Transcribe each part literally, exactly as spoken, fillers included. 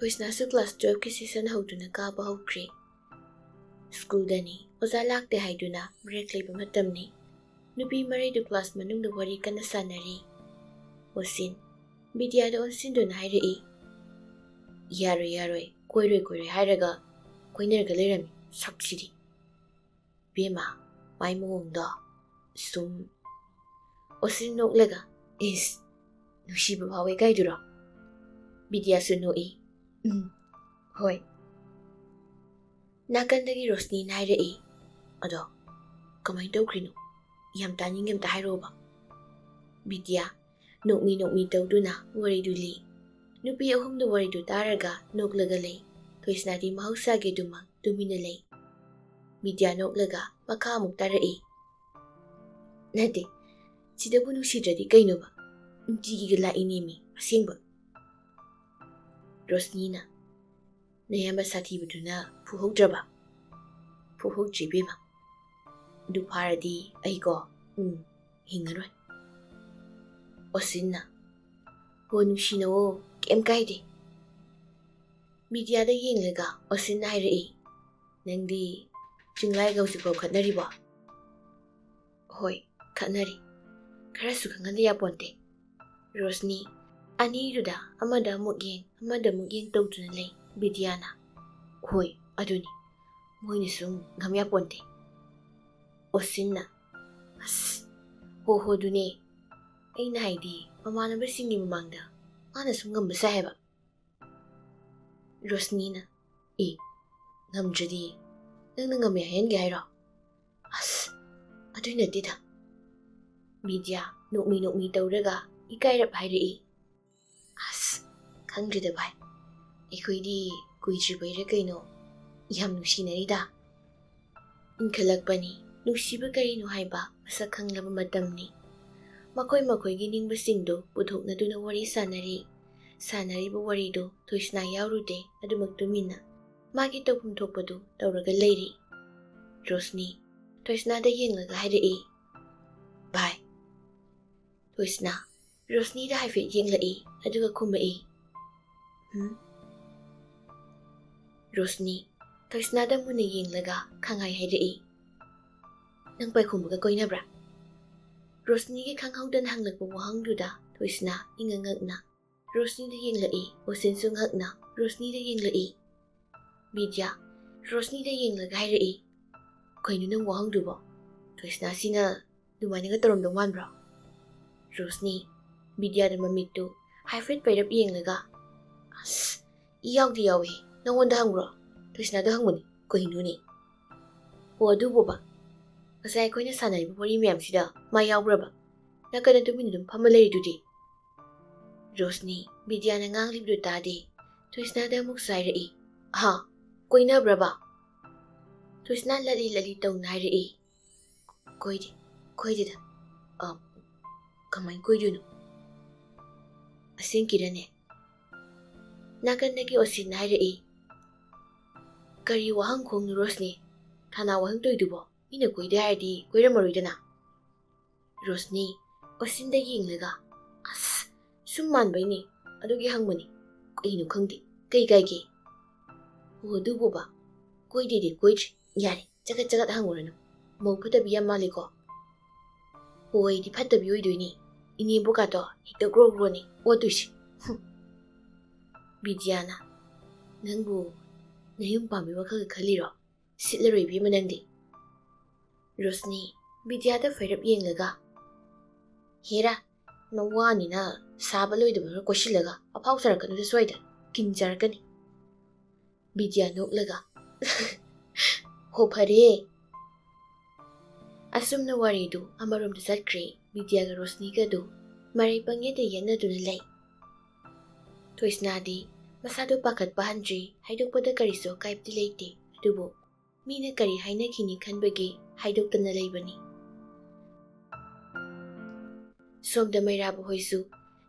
ꯊꯣꯏꯁꯅꯥꯁꯨ class ꯇꯨꯌꯦꯜꯐꯀꯤ session ꯍꯧꯗꯨꯅ ꯀꯥꯕ ꯍꯧꯈ꯭ꯔꯦ꯫ ꯁ꯭ꯀꯨꯜꯗꯅꯤ, ꯑꯣꯖꯥ ꯂꯥꯛꯇꯦ ꯍꯥꯏꯗꯨꯅ ꯕ꯭ꯔꯦꯛ ꯂꯩꯕ ꯃꯇꯝꯅꯤ꯫ ꯅꯨꯄꯤ ꯃꯔꯤꯗꯨ ꯀ꯭ꯂꯥꯁ ꯃꯅꯨꯡꯗ ꯋꯥꯔꯤ ꯀꯟꯅ ꯁꯥꯟꯅꯔꯤ꯫ ꯑꯣꯁꯤꯟ, ꯕꯤꯗ꯭ꯌꯥꯗ ꯑꯣꯟꯁꯤꯟꯗꯨꯅ ꯍꯥꯏꯔꯛꯏ, "ꯌꯥꯔꯣꯏ, ꯌꯥꯔꯣꯏ, ꯀꯣꯏꯔꯣꯏ, ꯀꯣꯏꯔꯣꯏ ꯍꯥꯏꯔꯒ ꯀꯣꯏꯅꯔꯒ ꯂꯩꯔꯝꯃꯤ, ꯁꯛꯁꯤꯗꯤ꯫ ꯕꯦꯝꯃ, ꯃꯥꯏ ꯃꯑꯣꯡꯗꯣ ꯁꯨꯝ"꯫ ꯑꯣꯁꯤꯟ ꯅꯣꯛꯂꯒ, "ꯏꯁ, ꯅꯨꯡꯁꯤꯕ ꯐꯥꯎꯋꯦ ꯀꯥꯏꯗꯨꯔꯣ?" ꯕꯤꯗ꯭ꯌꯥꯁꯨ ꯅꯣꯛꯏ꯫ "ꯎꯝ, ꯍꯣꯏ"꯫ ꯅꯥꯀꯟꯗꯒꯤ ꯔꯣꯁꯅꯤꯅ ꯍꯥꯏꯔꯛꯏ, "ꯑꯗꯣ ꯀꯃꯥꯏꯅ ꯇꯧꯈ꯭ꯔꯤꯅꯣ? ꯌꯥꯝ ꯇꯥꯅꯤꯡꯉꯦ, ꯑꯝꯇ ꯍꯥꯏꯔꯛꯑꯣꯕ"꯫ ꯕꯤꯗ꯭ꯌꯥ ꯅꯣꯛꯃꯤ ꯅꯣꯛꯃꯤ ꯇꯧꯗꯨꯅ ꯋꯥꯔꯤꯗꯨ ꯂꯤ꯫ ꯅꯨꯄꯤ ꯑꯍꯨꯝꯗꯨ ꯋꯥꯔꯤꯗꯨ ꯇꯥꯔꯒ ꯅꯣꯛꯂꯒ ꯂꯩ꯫ ꯊꯣꯏꯁꯅꯥꯗꯤ ꯃꯍꯧꯁꯥꯒꯤ ꯑꯗꯨꯃꯛ ꯇꯨꯃꯤꯟꯅ ꯂꯩ꯫ ꯕꯤꯗ꯭ꯌꯥ ꯅꯣꯛꯂꯒ ꯃꯈꯥ ꯑꯃꯨꯛ ꯇꯥꯔꯛꯏ, "ꯅꯠꯇꯦ, ꯁꯤꯗꯕꯨ ꯅꯨꯡꯁꯤꯗ꯭ꯔꯗꯤ ꯀꯩꯅꯣꯕ? ꯅꯨꯡꯇꯤꯒꯤꯒ ꯂꯥꯛꯏꯅꯦꯃꯤ, ꯑꯁꯦꯡꯕ"꯫ ꯔꯣꯁꯅꯤꯅ, "ꯅꯌꯥꯝꯕ ꯁꯥꯊꯤꯕꯗꯨꯅ ꯐꯨꯍꯧꯗ꯭ꯔꯕ?" "ꯐꯨꯍꯧꯗ꯭ꯔꯦ ꯏꯕꯦꯝꯃ꯫ ꯑꯗꯨ ꯐꯥꯔꯗꯤ ꯑꯩꯀꯣ, ꯎꯝ, ꯍꯤꯡꯉꯔꯣꯏ"꯫ ꯑꯣꯁꯤꯟꯅ, "ꯍꯣ, ꯅꯨꯡꯁꯤꯅꯧꯑꯣ, ꯀꯩꯝ ꯀꯥꯏꯗꯦ"꯫ ꯕꯤꯗ꯭ꯌꯥꯗ ꯌꯦꯡꯂꯒ ꯑꯣꯁꯤꯟꯅ ꯍꯥꯏꯔꯛꯏ, "ꯅꯪꯗꯤ ꯆꯤꯡꯂꯥꯏꯒ ꯍꯧꯖꯤꯛꯐꯥꯎ ꯈꯠꯅꯔꯤꯕꯣ?" "ꯍꯣꯏ, ꯈꯠꯅꯔꯤ꯫ ꯈꯔꯁꯨ ꯈꯪꯍꯟꯗ ꯌꯥꯄꯣꯟꯇꯦ"꯫ ꯔꯣꯁꯅꯤ ꯑꯅꯤꯗꯨꯗ ꯑꯃꯗ ꯑꯃꯨꯛ ꯌꯦꯡ, ꯑꯃꯗ ꯑꯃꯨꯛ ꯌꯦꯡ ꯇꯧꯗꯨꯅ ꯂꯩ꯫ ꯕꯤꯗ꯭ꯌꯥꯅ, "ꯍꯣꯏ, ꯑꯗꯨꯅꯤ꯫ ꯃꯣꯏꯅ ꯁꯨꯝ ꯉꯝ ꯌꯥꯄꯣꯟꯇꯦ"꯫ ꯑꯣꯁꯤꯟꯅ, "ꯑꯁ, ꯍꯣ ꯍꯣ, ꯑꯗꯨꯅꯦ꯫ ꯑꯩꯅ ꯍꯥꯏꯗꯤ, ꯃꯃꯥꯟꯅꯕꯁꯤꯡꯒꯤ ꯃꯃꯥꯡꯗ ꯃꯥꯅ ꯁꯨꯝ ꯉꯝꯕ ꯁꯥꯏ ꯍꯥꯏꯕ"꯫ ꯔꯣꯁꯅꯤꯅ, "ꯑꯦ, ꯉꯝꯗ꯭ꯔꯗꯤ ꯅꯪꯅ ꯉꯝꯃꯦ ꯍꯥꯏꯍꯟꯒꯦ ꯍꯥꯏꯔꯣ?" "ꯑꯁ, ꯑꯗꯨꯏ ꯅꯠꯇꯦꯗ"꯫ ꯕꯤꯗ꯭ꯌꯥ ꯅꯣꯛꯃꯤ ꯅꯣꯛꯃꯤ ꯇꯧꯔꯒ ꯏꯀꯥꯏꯔꯞ ꯍꯥꯏꯔꯛꯏ, "ꯑꯁ, ꯈꯪꯗ꯭ꯔꯦꯗ ꯚꯥꯏ, ꯑꯩꯈꯣꯏꯗꯤ ꯀꯨꯏꯗ꯭ꯔꯤꯕꯩꯔ ꯀꯩꯅꯣ ꯌꯥꯝ ꯅꯨꯡꯁꯤꯅꯔꯤꯗ"꯫ ꯏꯟꯈꯠꯂꯛꯄꯅꯤ, ꯅꯨꯡꯁꯤꯕ ꯀꯔꯤꯅꯣ ꯍꯥꯏꯕ ꯃꯁꯛ ꯈꯪꯂꯕ ꯃꯇꯝꯅꯤ꯫ ꯃꯈꯣꯏ ꯃꯈꯣꯏꯒꯤ ꯅꯤꯡꯕꯁꯤꯡꯗꯨ ꯄꯨꯊꯣꯛꯅꯗꯨꯅ ꯋꯥꯔꯤ ꯁꯥꯟꯅꯔꯤ꯫ ꯁꯥꯟꯅꯔꯤꯕ ꯋꯥꯔꯤꯗꯨ ꯊꯣꯏꯁꯅꯥ ꯌꯥꯎꯔꯨꯗꯦ, ꯑꯗꯨꯃꯛ ꯇꯨꯃꯤꯟꯅ ꯃꯥꯒꯤ ꯇꯧꯐꯝ ꯊꯣꯛꯄꯗꯨ ꯇꯧꯔꯒ ꯂꯩꯔꯤ꯫ ꯔꯣꯁꯅꯤ ꯊꯣꯏꯁꯅꯥꯗ ꯌꯦꯡꯂꯒ ꯍꯥꯏꯔꯛꯏ, "ꯚꯥꯏ"꯫ ꯊꯣꯏꯁꯅꯥ ꯔꯣꯁꯅꯤꯗ ꯍꯥꯏꯐꯦꯠ ꯌꯦꯡꯂꯛꯏ, ꯑꯗꯨꯒ ꯈꯨꯝꯃꯛꯏ, "ꯍꯨꯝ?" ꯔꯣꯁꯅꯤ ꯊꯣꯏꯁꯅꯥꯗ ꯃꯨꯟꯅ ꯌꯦꯡꯂꯒ ꯈꯪꯍꯥꯏ ꯍꯥꯏꯔꯛꯏ, "ꯅꯪ ꯄꯥꯏꯈꯣꯝꯕꯒ ꯀꯣꯏꯅꯕ꯭ꯔꯥ?" ꯔꯣꯁꯅꯤꯒꯤ ꯈꯪꯍꯧꯗꯅ ꯍꯪꯂꯛꯄ ꯋꯥꯍꯪꯗꯨꯗ ꯊꯣꯏꯁꯅꯥ ꯏꯉꯛ ꯉꯛꯅ ꯔꯣꯁꯅꯤꯗ ꯌꯦꯡꯂꯛꯏ꯫ ꯑꯣꯁꯤꯟꯁꯨ ꯉꯛꯅ ꯔꯣꯁꯅꯤꯗ ꯌꯦꯡꯂꯛꯏ꯫ ꯕꯤꯗ꯭ꯌꯥ ꯔꯣꯁꯅꯤꯗ ꯌꯦꯡꯂꯒ ꯍꯥꯏꯔꯛꯏ, "ꯀꯩꯅꯣ ꯅꯪ ꯋꯥꯍꯪꯗꯨꯕꯣ? ꯊꯣꯏꯁꯅꯥꯁꯤꯅ ꯑꯗꯨꯃꯥꯏꯅꯒ ꯇꯧꯔꯝꯗꯧ ꯃꯥꯟꯕ꯭ꯔꯣ?" ꯔꯣꯁꯅꯤ ꯕꯤꯗ꯭ꯌꯥꯗ ꯃꯃꯤꯠꯇꯨ ꯍꯥꯏꯐꯦꯠ ꯄꯩꯔꯞ ꯌꯦꯡꯂꯒ, "ꯑꯁ, ꯏ ꯌꯥꯎꯗꯤ ꯌꯥꯎꯏ꯫ ꯅꯪꯉꯣꯟꯗ ꯍꯪꯕ꯭ꯔꯣ? ꯊꯣꯏꯁꯅꯥꯗ ꯍꯪꯕꯅꯤ꯫ ꯀꯩꯅꯣꯅꯦ?" "ꯑꯣ, ꯑꯗꯨꯕꯣꯕ? ꯉꯁꯥꯏ ꯑꯩꯈꯣꯏꯅ ꯁꯥꯟꯅꯔꯤꯕ ꯋꯥꯔꯤ ꯃꯌꯥꯝꯁꯤꯗ ꯃꯥ ꯌꯥꯎꯕ꯭ꯔꯕ? ꯅꯥꯀꯟꯗ ꯇꯨꯃꯤꯟꯅ ꯑꯗꯨꯝ ꯐꯝꯃ ꯂꯩꯔꯤꯗꯨꯗꯤ?" ꯔꯣꯁꯅꯤ ꯕꯤꯗ꯭ꯌꯥꯅ ꯉꯥꯡꯂꯤꯕꯗꯨ ꯇꯥꯗꯦ꯫ ꯊꯣꯏꯁꯅꯥꯗ ꯑꯃꯨꯛ ꯆꯥꯏꯔꯛꯏ, "ꯍꯥ? ꯀꯣꯏꯅꯕ꯭ꯔꯕ?" ꯊꯣꯏꯁꯅꯥ ꯂꯠꯂꯤ ꯂꯠꯂꯤ ꯇꯧꯅ ꯍꯥꯏꯔꯛꯏ, "ꯀꯣꯏꯗꯦ, ꯀꯣꯏꯗꯦꯗ꯫ ꯑ, ꯀꯃꯥꯏꯅ ꯀꯣꯏꯗꯣꯏꯅꯣ? ꯑꯁꯦꯡꯀꯤꯔꯅꯦ?" ꯅꯥꯀꯟꯗꯒꯤ ꯑꯣꯁꯤꯟꯅ ꯍꯥꯏꯔꯛꯏ, "ꯀꯔꯤ ꯋꯥꯍꯪ ꯈꯣꯡꯅꯣ ꯔꯣꯁꯅꯤ? ꯊꯥꯅ ꯋꯥꯍꯪ ꯇꯧꯏꯗꯨꯕꯣ? ꯃꯤꯅ ꯀꯣꯏꯗꯦ ꯍꯥꯏꯔꯗꯤ ꯀꯣꯏꯔꯝꯃꯔꯣꯏꯗꯅ?" ꯔꯣꯁꯅꯤ ꯑꯣꯁꯤꯟꯗ ꯌꯦꯡꯂꯒ, "ꯑꯁ, ꯁꯨꯝ ꯃꯥꯟꯕꯩꯅꯦ, ꯑꯗꯨꯒꯤ ꯍꯪꯕꯅꯤ꯫ ꯀꯩꯅꯣ ꯈꯪꯗꯦ, ꯀꯩ ꯀꯥꯏꯒꯦ?" "ꯑꯣ, ꯑꯗꯨꯕꯨꯕ? ꯀꯣꯏꯗꯦꯗꯤ ꯀꯣꯏꯗ꯭ꯔꯤ꯫ ꯌꯥꯔꯦ, ꯆꯒꯠ ꯆꯒꯠ ꯍꯪꯉꯨꯔꯅꯨ꯫ ꯃꯧ ꯐꯠꯇꯕꯤ ꯌꯥꯝ ꯃꯥꯜꯂꯤꯀꯣ?" "ꯑꯣ, ꯑꯩꯗꯤ ꯐꯠꯇꯕꯤ ꯑꯣꯏꯗꯣꯏꯅꯤ꯫ ꯏꯅꯦꯝꯕꯣꯛꯀꯥꯗꯣ ꯍꯦꯛꯇ ꯒ꯭ꯔꯣ ꯒ꯭ꯔꯣꯅꯤ ꯑꯣꯠꯇꯣꯏꯁꯦ꯫ ꯍꯨꯝ꯫" ꯕꯤꯗ꯭ꯌꯥꯅ, "ꯅꯪꯕꯨ ꯅꯌꯨꯝ ꯄꯥꯝꯕꯩ ꯋꯥꯈꯜꯒ ꯈꯜꯂꯤꯔꯣ? ꯁꯤꯠꯂꯔꯣꯏ ꯏꯕꯦꯝꯃ ꯅꯪꯗꯤ꯫" ꯔꯣꯁꯅꯤ ꯕꯤꯗ꯭ꯌꯥꯗ ꯐꯩꯔꯞ ꯌꯦꯡꯂꯒ, "ꯍꯦꯔꯥ, ꯅꯋꯥꯅꯤꯅ ꯁꯥꯕ ꯂꯣꯏꯗꯕ ꯈꯔ ꯀꯣꯏꯁꯤꯜꯂꯒ ꯑꯐꯥꯎ ꯁꯥꯔꯛꯀꯅꯨꯗ ꯁ꯭ꯋꯥꯏꯗ, ꯀꯤꯟ ꯆꯥꯔꯛꯀꯅꯤ꯫" ꯕꯤꯗ꯭ꯌꯥ ꯅꯣꯛꯂꯒ, "ꯍꯣ, ꯐꯔꯦ꯫" ꯑꯁꯨꯝꯅ ꯋꯥꯔꯤꯗꯨ ꯑꯃꯔꯣꯝꯗ ꯆꯠꯈ꯭ꯔꯦ꯫ ꯕꯤꯗ꯭ꯌꯥꯒ ꯔꯣꯁꯅꯤꯒꯗꯨ ꯃꯔꯩ ꯄꯪꯌꯦꯠꯇ ꯌꯦꯠꯅꯗꯨꯅ ꯂꯩ꯫ ꯊꯣꯏꯁꯅꯥꯗꯤ ꯃꯁꯥꯗꯨ ꯄꯥꯈꯠꯄ ꯍꯟꯗ꯭ꯔꯤ, ꯍꯥꯏꯗꯣꯛꯄꯗ ꯀꯔꯤꯁꯨ ꯑꯀꯥꯏꯕꯗꯤ ꯂꯩꯇꯦ꯫ ꯑꯗꯨꯕꯨ ꯃꯤꯅ ꯀꯔꯤ ꯍꯥꯏꯅꯈꯤꯅꯤ ꯈꯟꯕꯒꯤ ꯍꯥꯏꯗꯣꯛꯇꯅ ꯂꯩꯕꯅꯤ꯫ ꯁꯣꯝꯗ ꯃꯩꯔꯥꯕ ꯍꯣꯏꯁꯨ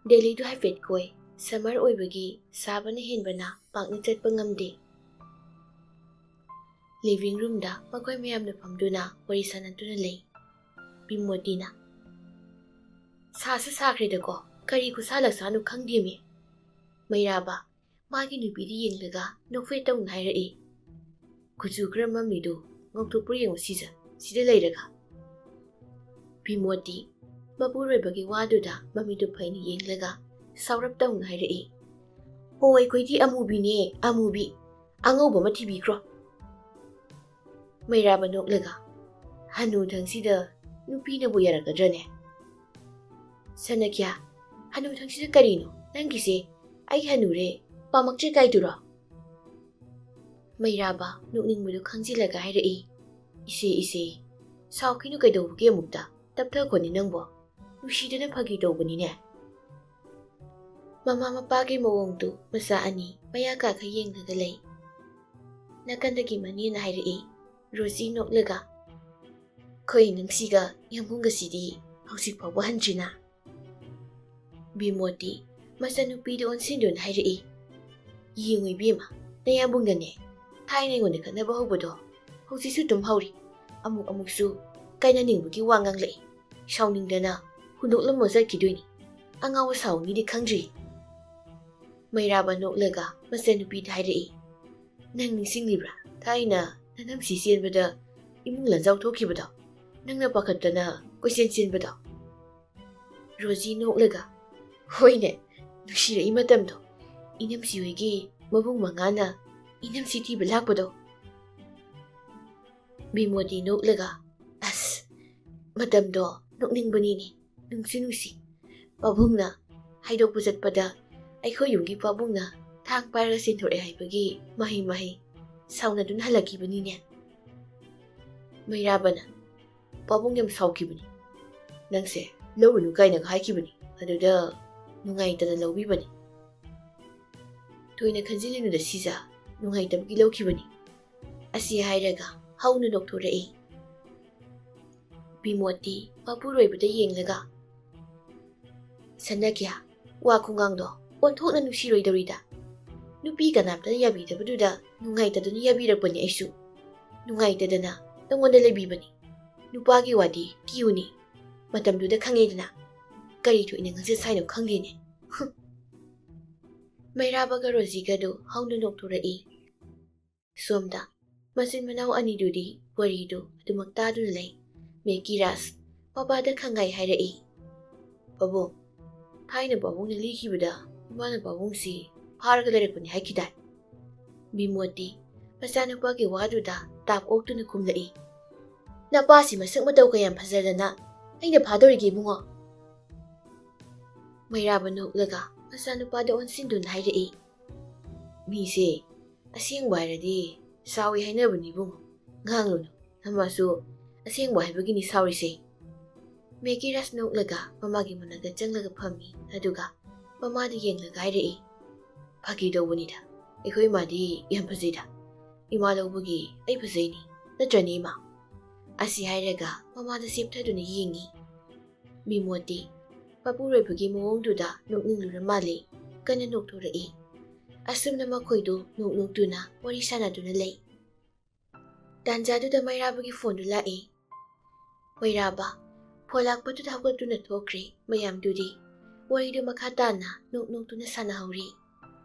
ꯗꯦꯜꯂꯤꯗꯨ ꯍꯥꯏꯐꯦꯠ ꯀꯣꯏ, ꯁꯝꯃꯔ ꯑꯣꯏꯕꯒꯤ ꯁꯥꯕꯅ ꯍꯦꯟꯕꯅ ꯄꯥꯛꯅ ꯆꯠꯄ ꯉꯝꯗꯦ꯫ ꯂꯤꯚꯤꯡ ꯔꯨꯝꯗ ꯃꯈꯣꯏ ꯃꯌꯥꯝꯅ ꯐꯝꯗꯨꯅ ꯋꯥꯔꯤ ꯁꯥꯟꯅꯗꯨꯅ ꯂꯩ꯫ ꯕꯤꯃꯣꯇꯤꯅ, "ꯁꯥꯁꯨ ꯁꯥꯈ꯭ꯔꯦꯗꯀꯣ, ꯀꯔꯤ ꯈꯨꯠꯁꯥ ꯂꯛꯁꯥꯅꯣ ꯈꯪꯗꯦꯃꯤ꯫ ꯃꯩꯔꯥꯕ, ꯃꯥꯒꯤ ꯅꯨꯄꯤꯗ ꯌꯦꯡꯂꯒ ꯅꯣꯛꯐꯦꯠ ꯇꯧꯅ ꯍꯥꯏꯔꯛꯏ, "ꯀꯨꯆꯨ ꯈꯔ ꯃꯝꯂꯤꯗꯨ ꯉꯧꯊꯣꯛꯄ꯭ꯔꯥ ꯌꯦꯡꯉꯨ ꯁꯤꯁꯦ, ꯁꯤꯗ ꯂꯩꯔꯒ꯫" ꯕꯤꯃꯣꯗꯤ ꯃꯄꯨꯔꯣꯏꯕꯒꯤ ꯋꯥꯗꯨꯗ ꯃꯃꯤꯠꯇꯨ ꯐꯩꯅ ꯌꯦꯡꯂꯒ ꯁꯥꯎꯔꯞ ꯇꯧꯅ ꯍꯥꯏꯔꯛꯏ, "ꯑꯣ, ꯑꯩꯈꯣꯏꯗꯤ ꯑꯃꯨꯕꯤꯅꯦ, ꯑꯃꯨꯕꯤ꯫ ꯑꯉꯧꯕ ꯑꯃ ꯊꯤꯕꯤꯈ꯭ꯔꯣ꯫" ꯃꯩꯔꯥꯕ ꯅꯣꯛꯂꯒ, "ꯍꯅꯨꯊꯪꯁꯤꯗ ꯅꯨꯄꯤꯅꯕꯨ ꯌꯥꯔꯛꯀꯗ꯭ꯔꯅꯦ?" ꯁꯅꯀ꯭ꯌꯥ, "ꯍꯅꯨꯊꯪꯁꯤꯗ ꯀꯔꯤꯅꯣ? ꯅꯪꯒꯤꯁꯦ ꯑꯩ ꯍꯅꯨꯔꯦ, ꯄꯥꯝꯃꯛꯇ꯭ꯔꯦ ꯀꯥꯏꯗꯨꯔꯣ?" ꯃꯩꯔꯥꯕ ꯅꯣꯛꯅꯤꯡꯕꯗꯨ ꯈꯪꯖꯤꯜꯂꯒ ꯍꯥꯏꯔꯛꯏ, "ꯏꯆꯦ, ꯏꯆꯦ, ꯁꯥꯎꯈꯤꯅꯨ ꯀꯩꯗꯧꯕꯒꯤ ꯑꯃꯨꯛꯇ? ꯇꯞꯊꯈꯣꯅꯦ ꯅꯪꯕꯣ꯫ ꯅꯨꯡꯁꯤꯗꯅ ꯐꯥꯒꯤ ꯇꯧꯕꯅꯤꯅꯦ꯫" ꯃꯃꯥ ꯃꯄꯥꯒꯤ ꯃꯑꯣꯡꯗꯨ ꯃꯆꯥ ꯑꯅꯤ ꯃꯌꯥ ꯀꯥꯈꯩ ꯌꯦꯡꯂꯒ ꯂꯩ꯫ ꯅꯥꯀꯟꯗꯒꯤ ꯃꯅꯦꯅ ꯍꯥꯏꯔꯛꯏ, ꯔꯣꯖꯤ ꯅꯣꯛꯂꯒ, "ꯈꯣꯏ ꯅꯪꯁꯤꯒ ꯌꯥꯝꯕꯨꯡꯒꯁꯤꯗꯤ ꯍꯧꯖꯤꯛ ꯐꯥꯎꯕ ꯍꯟꯗ꯭ꯔꯤꯅ?" ꯕꯤꯃꯣꯗꯤ ꯃꯆꯥꯅꯨꯄꯤꯗ ꯑꯣꯟꯁꯤꯟꯗꯨꯅ ꯍꯥꯏꯔꯛꯏ, "ꯌꯦꯡꯉꯨ ꯏꯕꯦꯝꯃ, ꯅꯌꯥꯝꯕꯨꯡꯅꯅꯦ ꯊꯥꯏꯅ ꯑꯩꯉꯣꯟꯗ ꯈꯠꯅꯕ ꯍꯧꯕꯗꯣ ꯍꯧꯖꯤꯛꯁꯨ ꯑꯗꯨꯝ ꯍꯧꯔꯤ꯫ ꯑꯃꯨꯛ ꯑꯃꯨꯛꯁꯨ ꯀꯥꯏꯅꯅꯤꯡꯕꯒꯤ ꯋꯥ ꯉꯥꯡꯂꯛꯏ꯫ ꯁꯥꯎꯅꯤꯡꯗꯅ ꯍꯨꯟꯗꯣꯛꯂꯝꯃ ꯆꯠꯈꯤꯗꯣꯏꯅꯤ꯫ ꯑꯉꯥꯎꯕ ꯁꯥꯎꯅꯤꯗꯤ ꯈꯪꯗ꯭ꯔꯤ꯫" ꯃꯩꯔꯥꯕ ꯅꯣꯛꯂꯒ ꯃꯆꯥꯅꯨꯄꯤꯗ ꯍꯥꯏꯔꯛꯏ, "ꯅꯪ ꯅꯤꯡꯁꯤꯡꯂꯤꯕ꯭ꯔꯥ? ꯊꯥꯏꯅ ꯅꯅꯝꯁꯤ ꯆꯦꯟꯕꯗ ꯏꯃꯨꯡ ꯂꯥꯟꯖꯥꯎ ꯊꯣꯛꯈꯤꯕꯗꯣ, ꯅꯪꯅ ꯄꯥꯈꯠꯇꯅ ꯀꯣꯏꯆꯦꯟ ꯆꯦꯟꯕꯗꯣ?" ꯔꯣꯖꯤ ꯅꯣꯛꯂꯒ, "ꯍꯣꯏꯅꯦ, ꯅꯨꯡꯁꯤꯔꯛꯏ ꯃꯇꯝꯗꯣ꯫ ꯏꯅꯝꯁꯤ ꯍꯣꯏꯒꯤ ꯃꯕꯨꯡ ꯃꯉꯥꯅ ꯏꯅꯝꯁꯤ ꯊꯤꯕ ꯂꯥꯛꯄꯗꯣ꯫" ꯕꯤꯃꯣꯗꯤ ꯅꯣꯛꯂꯒ, "ꯑꯁ, ꯃꯇꯝꯗꯣ ꯅꯣꯛꯅꯤꯡꯕꯅꯤꯅꯦ, ꯅꯨꯡꯁꯨ ꯅꯨꯡꯁꯤ꯫ ꯄꯥꯕꯨꯡꯅ ꯍꯥꯏꯗꯣꯛꯄ ꯆꯠꯄꯗ ꯑꯩꯈꯣꯏ ꯌꯨꯝꯒꯤ ꯄꯥꯕꯨꯡꯅ ꯊꯥꯡ ꯄꯥꯏꯔꯒ ꯆꯦꯟꯊꯣꯔꯛꯑꯦ ꯍꯥꯏꯕꯒꯤ ꯃꯍꯩ ꯃꯍꯩ ꯁꯥꯎꯅꯗꯨꯅ ꯍꯜꯂꯛꯈꯤꯕꯅꯤꯅꯦ꯫" ꯃꯩꯔꯥꯕꯅ, "ꯄꯥꯕꯨꯡ ꯌꯥꯝ ꯁꯥꯎꯈꯤꯕꯅꯤ꯫ ꯅꯪꯁꯦ ꯂꯧꯔꯨꯅꯨ ꯀꯥꯏꯅꯒ ꯍꯥꯏꯈꯤꯕꯅꯤ꯫ ꯑꯗꯨꯗ ꯅꯨꯡꯉꯥꯏꯇꯅ ꯂꯧꯕꯤꯕꯅꯤ꯫" "ꯊꯣꯏꯅ ꯈꯟꯖꯤꯜꯂꯨꯅꯨꯗ ꯁꯤꯖ, ꯅꯨꯡꯉꯥꯏꯇꯕꯒꯤ ꯂꯧꯈꯤꯕꯅꯤ꯫" ꯑꯁꯤ ꯍꯥꯏꯔꯒ ꯍꯧꯅ ꯅꯣꯛꯊꯣꯔꯛꯏ꯫ ꯕꯤꯃꯣꯗꯤ ꯃꯄꯨꯔꯣꯏꯕꯗ ꯌꯦꯡꯂꯒ, "ꯁꯅꯥꯀ꯭ꯌꯥ, ꯋꯥ ꯈꯨꯉꯥꯡꯗꯣ ꯑꯣꯟꯊꯣꯛꯅ ꯅꯨꯡꯁꯤꯔꯣꯏꯗꯧꯔꯤꯗ꯫ ꯅꯨꯄꯤ ꯀꯅꯥꯝꯇꯅ ꯌꯥꯕꯤꯗꯕꯗꯨꯗ ꯅꯨꯡꯉꯥꯏꯇꯗꯨꯅ ꯌꯥꯕꯤꯔꯛꯄꯅꯤ ꯑꯩꯁꯨ꯫ ꯅꯨꯡꯉꯥꯏꯇꯗꯅ ꯅꯉꯣꯟꯗ ꯂꯩꯕꯤꯕꯅꯤ꯫ ꯅꯨꯄꯥꯒꯤ ꯋꯥꯗꯤ ꯀꯤꯌꯨꯅꯤ꯫ ꯃꯇꯝꯗꯨꯗ ꯈꯪꯉꯦꯗꯅ꯫ ꯀꯔꯤ ꯊꯣꯛꯏꯅ ꯉꯥꯡꯁꯦ ꯁꯥꯏꯅꯣ ꯈꯪꯗꯦꯅꯦ꯫" ꯍꯨꯝ꯫ ꯃꯩꯔꯥꯕꯒ ꯔꯣꯖꯤꯒꯗꯨ ꯍꯧꯅ ꯅꯣꯛꯊꯣꯔꯛꯏ꯫ ꯁꯣꯝꯗ ꯃꯆꯤꯟ ꯃꯅꯥꯎ ꯑꯅꯤꯗꯨꯗꯤ ꯋꯥꯔꯤꯗꯨ ꯑꯗꯨꯃꯛ ꯇꯥꯗꯨꯅ ꯂꯩ꯫ ꯃꯦꯀꯤ ꯔꯥꯖ ꯃꯄꯥꯗ ꯈꯪꯉꯥꯏ ꯍꯥꯏꯔꯛꯏ꯫ "ꯄꯥꯕꯨꯡ, ꯊꯥꯏꯅ ꯄꯥꯕꯨꯡꯅ ꯂꯤꯈꯤꯕꯗ ꯏꯃꯥꯅ ꯄꯥꯕꯨꯡꯁꯤ ꯐꯥꯔꯒ ꯂꯩꯔꯛꯄꯅꯤ ꯍꯥꯏꯈꯤꯗꯥꯏ?" ꯕꯤꯃꯣꯠꯇꯤ ꯃꯆꯥꯅꯨꯄꯥꯒꯤ ꯋꯥꯗꯨꯗ ꯇꯥꯞ ꯑꯣꯛꯇꯨꯅ ꯈꯨꯝꯂꯛꯏ꯫ "ꯅꯄꯥꯁꯤ ꯃꯁꯛ ꯃꯇꯧ ꯀꯌꯥꯝ ꯐꯖꯗꯅ ꯑꯩꯅ ꯐꯥꯗꯧꯔꯤꯒꯦ ꯏꯕꯨꯡꯉꯣ?" ꯃꯩꯔꯥꯕ ꯅꯣꯛꯂꯒ ꯃꯆꯥꯅꯨꯄꯥꯗ ꯑꯣꯟꯁꯤꯟꯗꯨꯅ ꯍꯥꯏꯔꯛꯏ꯫ "ꯃꯤꯁꯦ ꯑꯁꯦꯡꯕ ꯍꯥꯏꯔꯗꯤ ꯁꯥꯎꯏ ꯍꯥꯏꯅꯕꯅꯤ ꯏꯕꯨꯡꯉꯣ꯫ ꯉꯥꯡꯂꯨꯅꯨ, ꯅꯃꯥꯁꯨ ꯑꯁꯦꯡꯕ ꯍꯥꯏꯕꯒꯤꯅꯤ ꯁꯥꯎꯔꯤꯁꯦ꯫" ꯃꯦꯀꯤ ꯔꯥꯖ ꯅꯣꯛꯂꯒ ꯃꯃꯥꯒꯤ ꯃꯅꯥꯛꯇ ꯆꯪꯂꯒ ꯐꯝꯃꯤ꯫ ꯑꯗꯨꯒ ꯃꯃꯥꯗ ꯌꯦꯡꯂꯒ ꯍꯥꯏꯔꯛꯏ, "ꯐꯥꯒꯤ ꯇꯧꯕꯅꯤꯗ, ꯑꯩꯈꯣꯏ ꯏꯃꯥꯗꯤ ꯌꯥꯝ ꯐꯖꯩꯗ꯫ ꯏꯃꯥ ꯂꯧꯕꯒꯤ ꯑꯩ ꯐꯖꯩꯅꯤ, ꯅꯠꯇ꯭ꯔꯅꯦ ꯏꯃꯥ?" ꯑꯁꯤ ꯍꯥꯏꯔꯒ ꯃꯃꯥꯗ ꯆꯦꯞꯊꯗꯨꯅ ꯌꯦꯡꯉꯤ꯫ ꯕꯤꯃꯣꯠꯇꯤ ꯃꯄꯨꯔꯣꯏꯕꯒꯤ ꯃꯑꯣꯡꯗꯨꯗ ꯅꯣꯛꯅꯤꯡꯂꯨꯔ ꯃꯥꯜꯂꯦ꯫ ꯀꯟꯅ ꯅꯣꯛꯊꯣꯔꯛꯏ꯫ ꯑꯁꯨꯝꯅ ꯃꯈꯣꯏꯗꯨ ꯅꯣꯛ ꯅꯣꯛꯇꯨꯅ ꯋꯥꯔꯤ ꯁꯥꯟꯅꯗꯨꯅ ꯂꯩ꯫ ꯇꯥꯟꯖꯥꯗꯨꯗ ꯃꯩꯔꯥꯕꯒꯤ ꯐꯣꯟꯗꯨ ꯂꯥꯛꯏ꯫ ꯃꯩꯔꯥꯕ ꯐꯣꯟ ꯂꯥꯛꯄꯗꯨꯗ ꯍꯧꯒꯠꯇꯨꯅ ꯊꯣꯛꯈ꯭ꯔꯦ꯫ ꯃꯌꯥꯝꯗꯨꯗꯤ ꯋꯥꯔꯤꯗꯨ ꯃꯈꯥ ꯇꯥꯅ ꯅꯣꯛ ꯅꯣꯛꯇꯨꯅ ꯁꯥꯟꯅꯍꯧꯔꯤ꯫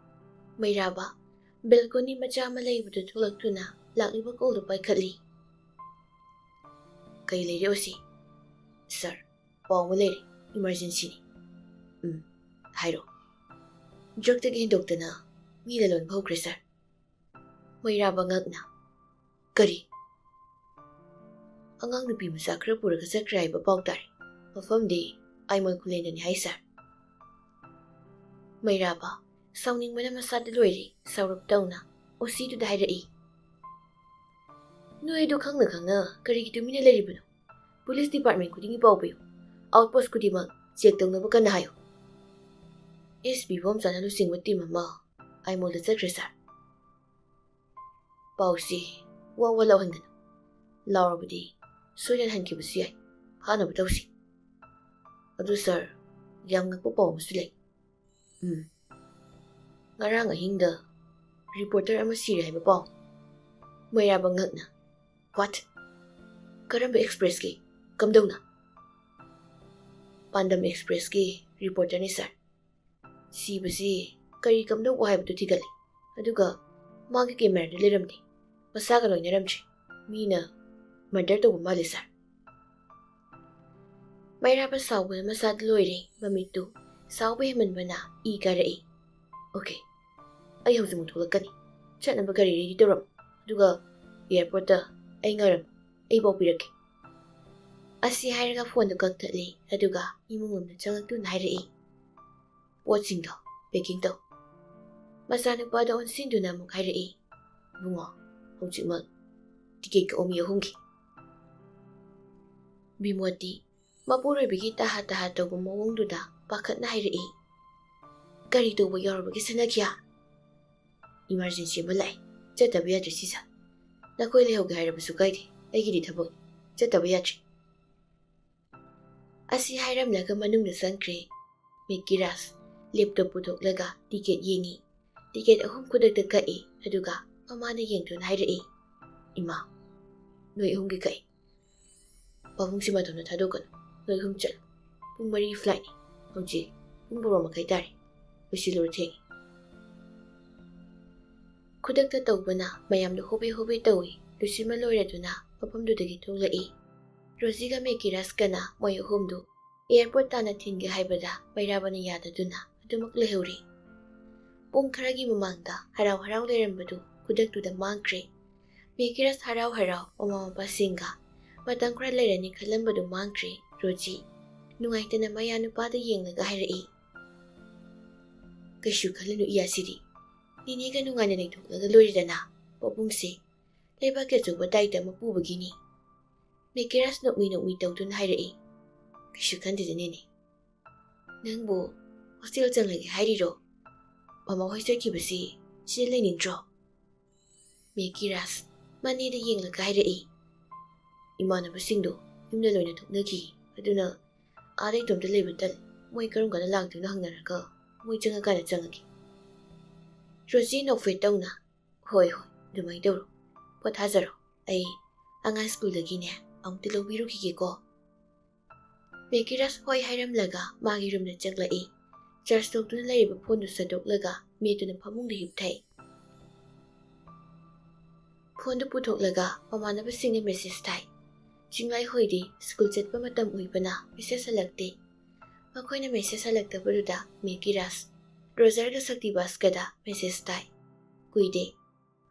ꯃꯩꯔꯥꯕ ꯕꯦꯜꯀꯣꯅꯤ ꯃꯆꯥ ꯑꯃ ꯂꯩꯕꯗꯨ ꯊꯣꯛꯂꯛꯇꯨꯅ ꯂꯥꯛꯂꯤꯕ ꯀꯣꯜꯗꯨ ꯄꯥꯏꯈꯠꯂꯤ꯫ "ꯀꯩ ꯂꯩꯔꯦ ꯑꯣꯁꯤ?" "ꯁꯥꯔ, ꯄꯥꯎ ꯑꯃ ꯂꯩꯔꯦ, ꯏꯃꯥꯔꯖꯦꯟꯁꯤꯅꯤ꯫" "ꯎꯝ, ꯍꯥꯏꯔꯣ꯫" "ꯗ꯭ꯔꯒꯇꯒꯤ ꯍꯦꯟꯗꯣꯛꯇꯅ ꯃꯤ ꯂꯂꯣꯟꯕ ꯍꯧꯈ꯭ꯔꯦ ꯁꯥꯔ꯫" ꯃꯩꯔꯥꯕ ꯉꯛꯅ, "ꯀꯔꯤ?" "ꯑꯉꯥꯡ ꯅꯨꯄꯤ ꯃꯆꯥ ꯈꯔ ꯄꯨꯔꯒ ꯆꯠꯈ꯭ꯔꯦ ꯍꯥꯏꯕ ꯄꯥꯎ ꯇꯥꯔꯦ꯫ ꯃꯐꯝꯗꯤ ꯑꯥꯏꯃꯣꯜ ꯈꯨꯂꯦꯟꯗꯅꯤ ꯍꯥꯏ ꯁꯥꯔ꯫" ꯃꯩꯔꯥꯕ ꯁꯥꯎꯅꯤꯡꯕꯅ ꯃꯁꯥꯗ ꯂꯣꯏꯔꯦ꯫ ꯁꯥꯎꯔꯞ ꯇꯧꯅ ꯑꯣꯁꯤꯗꯨꯗ ꯍꯥꯏꯔꯛꯏ, "ꯅꯣꯏ ꯑꯗꯨ ꯈꯪꯅ ꯈꯪꯅ ꯀꯔꯤꯒꯤ ꯇꯨꯃꯤꯟꯅ ꯂꯩꯔꯤꯕꯅꯣ? ꯄꯨꯂꯤꯁ ꯗꯤꯄꯥꯔꯠꯃꯦꯟ ꯈꯨꯗꯤꯡꯒꯤ ꯄꯥꯎ ꯄꯤꯌꯨ꯫ ꯑꯥꯎꯠꯄꯣꯁ ꯈꯨꯗꯤꯡꯃꯛ ꯆꯦꯛ ꯇꯧꯅꯕ ꯀꯟꯅ ꯍꯥꯏꯌꯨ꯫" ꯑꯦꯁ ꯄꯤ ꯕꯣꯝꯆꯥꯅ ꯂꯨꯆꯤꯡꯕ ꯇꯤꯝ ꯑꯃ ꯑꯥꯏꯃꯣꯜꯗ ꯆꯠꯈ꯭ꯔꯦ ꯁꯥꯔ꯫ "ꯄꯥꯎꯁꯤ ꯋꯥ ꯋꯥ ꯂꯥꯎꯍꯟꯒꯅꯨ꯫ ꯂꯥꯎꯔꯕꯗꯤ ꯁꯣꯏꯗꯅ ꯍꯟꯈꯤꯕꯁꯨ ꯌꯥꯏ꯫ ꯐꯥꯅꯕ ꯇꯧꯁꯤ꯫ ꯑꯗꯨ ꯁꯥꯔ, ꯌꯥꯝ ꯉꯛꯄ ꯄꯥꯎ ꯑꯃꯁꯨ ꯂꯩ꯫" "ꯎꯝ, ꯉꯔꯥꯡ ꯑꯍꯤꯡꯗ ꯔꯤꯄꯣꯔꯇꯔ ꯑꯃ ꯁꯤꯔꯦ ꯍꯥꯏꯕ ꯄꯥꯎ꯫" ꯃꯩꯔꯥꯕ ꯉꯛꯅ, "ꯋꯥꯠ? ꯀꯔꯝꯕ ꯑꯦꯛꯁꯄ꯭ꯔꯦꯁꯀꯤ? ꯀꯝꯗꯧꯅ?" "ꯄꯥꯟꯗꯝ ꯑꯦꯛꯁꯄ꯭ꯔꯦꯁꯀꯤ ꯔꯤꯄꯣꯔꯇꯔꯅꯤ ꯁꯥꯔ꯫ ꯁꯤꯕꯁꯤ ꯀꯔꯤ ꯀꯝꯗꯧꯕ ꯍꯥꯏꯕꯗꯨ ꯊꯤꯒꯠꯂꯤ꯫ ꯑꯗꯨꯒ ꯃꯥꯒꯤ ꯀꯦꯃꯦꯔꯥꯗꯨ ꯂꯩꯔꯝꯗꯦ꯫ ꯃꯁꯥꯒ ꯂꯣꯏꯅꯔꯝꯗ꯭ꯔꯦ꯫ ꯃꯤꯅ ꯃꯔꯗꯔ ꯇꯧꯕ ꯃꯥꯜꯂꯤ, ꯁꯥꯔ꯫ ꯃꯩꯔꯥꯕ ꯁꯥꯎꯕꯅ ꯃꯁꯥꯗ ꯂꯣꯏꯔꯦ꯫ ꯃꯃꯤꯠꯇꯨ ꯁꯥꯎꯕ ꯍꯦꯟꯃꯟꯕꯅ ꯏ ꯀꯥꯔꯛꯏ꯫ "ꯑꯣꯀꯦ, ꯑꯩ ꯍꯧꯖꯤꯛꯃꯛ ꯊꯣꯛꯂꯛꯀꯅꯤ꯫ ꯆꯠꯅꯕ ꯒꯥꯔꯤ ꯔꯦꯗꯤ ꯇꯧꯔꯝꯃꯨ, ꯑꯗꯨꯒ ꯑꯦꯌꯥꯔꯄꯣꯔꯠꯇ ꯑꯩ ꯉꯥꯏꯔꯝꯃꯨ, ꯑꯩ ꯄꯥꯎ ꯄꯤꯔꯛꯀꯦ"꯫ ꯑꯁꯤ ꯍꯥꯏꯔꯒ ꯐꯣꯟꯗꯨ ꯀꯛꯊꯠꯂꯦ, ꯑꯗꯨꯒ ꯏꯃꯨꯡ ꯂꯣꯝꯗ ꯆꯪꯂꯛꯇꯨꯅ ꯍꯥꯏꯔꯛꯏ, "ꯄꯣꯠꯁꯤꯡꯗꯣ ꯄꯦꯀꯤꯡ ꯇꯧ"꯫ ꯃꯆꯥꯅꯨꯄꯥꯗ ꯑꯣꯟꯁꯤꯟꯗꯨꯅ ꯑꯃꯨꯛ ꯍꯥꯏꯔꯛꯏ, "ꯏꯕꯨꯡꯉꯣ, ꯍꯧꯖꯤꯛꯃꯛ ꯇꯤꯀꯦꯠ ꯀꯛꯑꯣ ꯃꯤ ꯑꯍꯨꯝꯒꯤ"꯫ ꯕꯤꯃꯣꯠꯇꯤ ꯃꯄꯨꯔꯣꯏꯕꯒꯤ ꯇꯍꯥ ꯇꯍꯥ ꯇꯧꯕ ꯃꯑꯣꯡꯗꯨꯗ ꯄꯥꯈꯠꯅ ꯍꯥꯏꯔꯛꯏ, "ꯀꯔꯤ ꯇꯧꯕ ꯌꯥꯎꯔꯕꯒꯦ ꯁꯅꯥꯈꯤꯌꯥ?" "ꯏꯃꯥꯔꯖꯦꯟꯁꯤ ꯑꯃ ꯂꯥꯛꯑꯦ, ꯆꯠꯇꯕ ꯌꯥꯗ꯭ꯔꯦ ꯁꯤꯁꯥ꯫ ꯅꯈꯣꯏ ꯂꯩꯍꯧꯒꯦ ꯍꯥꯏꯔꯕꯁꯨ ꯀꯥꯏꯗꯦ, ꯑꯩꯒꯤꯗꯤ ꯊꯕꯛꯅꯤ, ꯆꯠꯇꯕ ꯌꯥꯗ꯭ꯔꯦ"꯫ ꯑꯁꯤ ꯍꯥꯏꯔꯝꯂꯒ ꯃꯅꯨꯡꯗ ꯆꯪꯈ꯭ꯔꯦ꯫ ꯃꯤꯀꯤ ꯔꯥꯖ ꯂꯦꯞꯇꯣꯞ ꯄꯨꯊꯣꯛꯂꯒ ꯇꯤꯀꯦꯠ ꯌꯦꯡꯉꯤ꯫ ꯇꯤꯀꯦꯠ ꯑꯍꯨꯝ ꯈꯨꯗꯛꯇ ꯀꯛꯏ, ꯑꯗꯨꯒ ꯃꯃꯥꯗ ꯌꯦꯡꯗꯨꯅ ꯍꯥꯏꯔꯛꯏ, "ꯏꯃꯥ, ꯅꯣꯏ ꯑꯍꯨꯝꯒꯤ ꯀꯛꯏ꯫ ꯄꯥꯕꯨꯡꯁꯤ ꯃꯇꯣꯝꯇ ꯊꯥꯗꯣꯛꯀꯅꯨ꯫ ꯅꯣꯏ ꯑꯍꯨꯝ ꯆꯠꯂꯨ꯫ ꯄꯨꯡ ꯃꯔꯤꯒꯤ ꯐ꯭ꯂꯥꯏꯠꯅꯤ꯫ ꯍꯧꯖꯤꯛ ꯄꯨꯡ ꯕꯥꯔꯣ ꯃꯈꯥꯏ ꯇꯥꯔꯦ꯫ ꯂꯣꯏꯁꯤꯜꯂꯨꯔꯣ, ꯊꯦꯡꯉꯦ"꯫ ꯈꯨꯗꯛꯇ ꯇꯧꯕꯅ ꯃꯌꯥꯝꯗ ꯍꯣꯕꯦ ꯍꯣꯕꯦ ꯇꯧꯏ꯫ ꯂꯣꯏꯁꯤꯟꯕ ꯂꯣꯏꯔꯗꯨꯅ ꯃꯐꯝꯗꯨꯗꯒꯤ ꯊꯣꯛꯂꯛꯏ꯫ ꯔꯣꯖꯤꯒ ꯃꯦꯀꯤꯔꯥꯁꯀꯅ ꯃꯣꯏ ꯑꯍꯨꯝꯗꯨ ꯑꯦꯌꯥꯔꯄꯣꯔꯠ ꯇꯥꯟꯅ ꯊꯤꯟꯒꯦ ꯍꯥꯏꯕꯗ ꯃꯩꯔꯥꯕꯅ ꯌꯥꯗꯗꯨꯅ ꯑꯗꯨꯃꯛ ꯂꯩꯍꯧꯔꯤ꯫ ꯄꯨꯡ ꯈꯔꯒꯤ ꯃꯃꯥꯡꯗ ꯍꯔꯥꯎ ꯍꯔꯥꯎ ꯂꯩꯔꯝꯕꯗꯨ ꯈꯨꯗꯛꯇꯨꯗ ꯃꯥꯡꯈ꯭ꯔꯦ꯫ ꯃꯦꯀꯤꯔꯥꯁ ꯍꯔꯥꯎ ꯍꯔꯥꯎ ꯃꯃꯥ ꯃꯄꯥꯁꯤꯡꯒ ꯃꯇꯝ ꯈꯔ ꯂꯩꯔꯅꯤ ꯈꯜꯂꯝꯕꯗꯨ ꯃꯥꯡꯈ꯭ꯔꯦ꯫ ꯔꯣꯖꯤ ꯅꯨꯡꯉꯥꯏꯇꯅ ꯃꯌꯥ ꯅꯨꯄꯥꯗ ꯌꯦꯡꯂꯒ ꯍꯥꯏꯔꯛꯏ, "ꯀꯩꯁꯨ ꯈꯜꯂꯨꯅꯨ ꯏꯌꯥꯁꯤꯗꯤ꯫ ꯅꯦꯅꯦꯒ ꯅꯨꯡꯉꯥꯏꯅ ꯂꯩꯊꯣꯛꯂꯒ ꯂꯣꯏꯔꯦꯗꯅ꯫ ꯄꯥꯕꯨꯡꯁꯦ ꯂꯩꯕꯥꯛꯀꯤ ꯑꯆꯧꯕ ꯗꯥꯏꯇ ꯑꯃ ꯄꯨꯕꯒꯤꯅꯤ"꯫ ꯃꯦꯀꯤꯔꯥꯁ ꯅꯣꯛꯃꯤ ꯅꯣꯛꯃꯤ ꯇꯧꯗꯨꯅ ꯍꯥꯏꯔꯛꯏ, "ꯀꯩꯁꯨ ꯈꯟꯗꯦꯗ ꯅꯦꯅꯦ꯫ ꯅꯪꯕꯨ ꯍꯣꯁꯇꯦꯜ ꯆꯪꯂꯒꯦ ꯍꯥꯏꯔꯤꯔꯣ? ꯃꯃꯥ ꯍꯣꯏ ꯆꯠꯈꯤꯕꯁꯤ ꯁꯤꯗ ꯂꯩꯅꯤꯡꯗ꯭ꯔꯣ?" ꯃꯦꯀꯤꯔꯥꯁ ꯃꯅꯦꯗ ꯌꯦꯡꯂꯒ ꯍꯥꯏꯔꯛꯏ, "ꯏꯃꯥꯟꯅꯕꯁꯤꯡꯗꯣ ꯌꯨꯝꯗ ꯂꯣꯏꯅ ꯊꯣꯛꯅꯈꯤ꯫ ꯑꯗꯨꯅ ꯑꯥꯗ ꯏꯇꯣꯝꯇ ꯂꯩꯕ ꯇꯜꯂꯤ꯫ ꯃꯣꯏ ꯀꯔꯝ ꯀꯥꯟꯗ ꯂꯥꯛꯇꯣꯏꯅꯣ ꯍꯪꯅꯔꯒ ꯃꯣꯏ ꯆꯪꯉꯀꯥꯟꯗ ꯆꯪꯉꯒꯦ"꯫ ꯔꯣꯖꯤ ꯅꯣꯛꯐꯦꯠ ꯇꯧꯅ, "ꯍꯣꯏ, ꯍꯣꯏ, ꯑꯗꯨꯃꯥꯏꯅ ꯇꯧꯔꯣ꯫ ꯄꯣꯊꯥꯖꯔꯣ꯫ ꯑꯩ ꯑꯉꯥꯡ ꯁ꯭ꯀꯨꯜꯗꯒꯤꯅꯦ ꯑꯃꯨꯛꯇ ꯂꯧꯕꯤꯔꯨꯈꯤꯒꯦꯀꯣ"꯫ ꯃꯦꯀꯤꯔꯥꯁ ꯍꯣꯏ ꯍꯥꯏꯔꯝꯂꯒ ꯃꯥꯒꯤ ꯔꯨꯝꯗ ꯆꯪꯂꯛꯏ꯫ ꯆꯥꯔꯖ ꯇꯧꯗꯨꯅ ꯂꯩꯔꯤꯕ ꯐꯣꯟꯗꯨ ꯁꯠꯇꯣꯛꯂꯒ ꯃꯦꯠꯇꯨꯅ ꯐꯃꯨꯡꯗ ꯍꯤꯞꯊꯩ꯫ ꯐꯣꯟꯗꯨ ꯄꯨꯊꯣꯛꯂꯒ ꯃꯃꯥꯟꯅꯕꯁꯤꯡꯅ ꯃꯦꯁꯦꯖ ꯊꯥꯏ꯫ ꯆꯤꯡꯂꯥꯏ ꯍꯣꯏꯗꯤ ꯁ꯭ꯀꯨꯜ ꯆꯠꯄ ꯃꯇꯝ ꯑꯣꯏꯕꯅ ꯃꯦꯁꯦꯖ ꯍꯜꯂꯛꯇꯦ꯫ ꯃꯈꯣꯏꯅ ꯃꯦꯁꯦꯖ ꯍꯜꯂꯛꯇꯕꯗꯨꯗ ꯃꯦꯀꯤꯔꯥꯖ, ꯔꯣꯖꯔꯒ ꯁꯛꯇꯤꯕꯥꯁꯀꯗ ꯃꯦꯁꯦꯖ ꯊꯥꯏ꯫ ꯀꯨꯏꯗꯦ꯫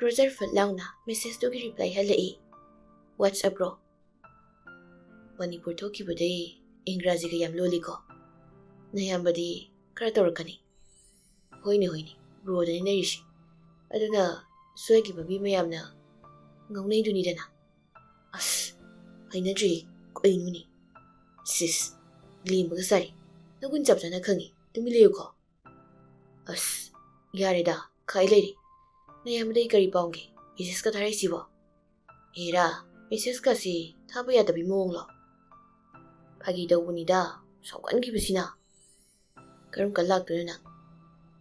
ꯔꯣꯖꯔ ꯐꯠ ꯂꯥꯎꯅ ꯃꯦꯁꯦꯖꯇꯨꯒꯤ ꯔꯤꯄ꯭ꯂꯥꯏ ꯍꯜꯂꯛꯏ꯫ "What's up, bro?" "ꯃꯅꯤꯄꯨꯔ ꯊꯣꯛꯈꯤꯕꯗꯩ ꯏꯪꯒ꯭ꯔꯥꯖꯤꯒ ꯌꯥꯝ ꯂꯣꯜꯂꯤꯀꯣ꯫ ꯅꯌꯥꯝꯕꯗꯤ ꯈꯔ ꯇꯧꯔꯛꯀꯅꯤ꯫" "ꯍꯣꯏꯅꯦ, ꯍꯣꯏꯅꯦ, ꯕ꯭ꯔꯣꯗꯅꯤ ꯅꯩꯔꯤꯁꯦ꯫ ꯑꯗꯨꯅ ꯁ꯭ꯋꯥꯏꯒꯤ ꯃꯃꯤ ꯃꯌꯥꯝꯅ ꯉꯥꯎꯅꯩꯗꯨꯅꯤꯗꯅ꯫" "ꯑꯁ, ꯍꯩꯅꯗ꯭ꯔꯤ, ꯀꯩꯅꯣꯅꯦ?" "ꯁꯤꯁ, ꯂꯦꯝꯕꯒ ꯁꯥꯔꯤ꯫ ꯅꯒꯨꯟ ꯆꯞ ꯆꯥꯅ ꯈꯪꯉꯤ, ꯇꯨꯃꯤꯟ ꯂꯩꯌꯨꯀꯣ꯫" "ꯑꯁ, ꯌꯥꯔꯦꯗ, ꯈꯥꯏ ꯂꯩꯔꯦ꯫ ꯅꯌꯥꯝꯕꯗꯩ ꯀꯔꯤ ꯄꯥꯝꯒꯦ ꯃꯦꯁꯦꯖꯀ ꯊꯥꯔꯛꯏꯁꯤꯕꯣ?" "ꯍꯦꯔꯥ, ꯃꯦꯁꯦꯖꯀꯁꯤ ꯊꯥꯕ ꯌꯥꯗꯕꯤ ꯃꯑꯣꯡꯂꯣ?" "ꯐꯥꯒꯤ ꯇꯧꯕꯅꯤꯗ, ꯁꯥꯎꯒꯟꯈꯤꯕꯁꯤꯅ꯫" "ꯀꯔꯝ ꯀꯥꯟ ꯂꯥꯛꯇꯣꯏꯅꯣ ꯅꯪ?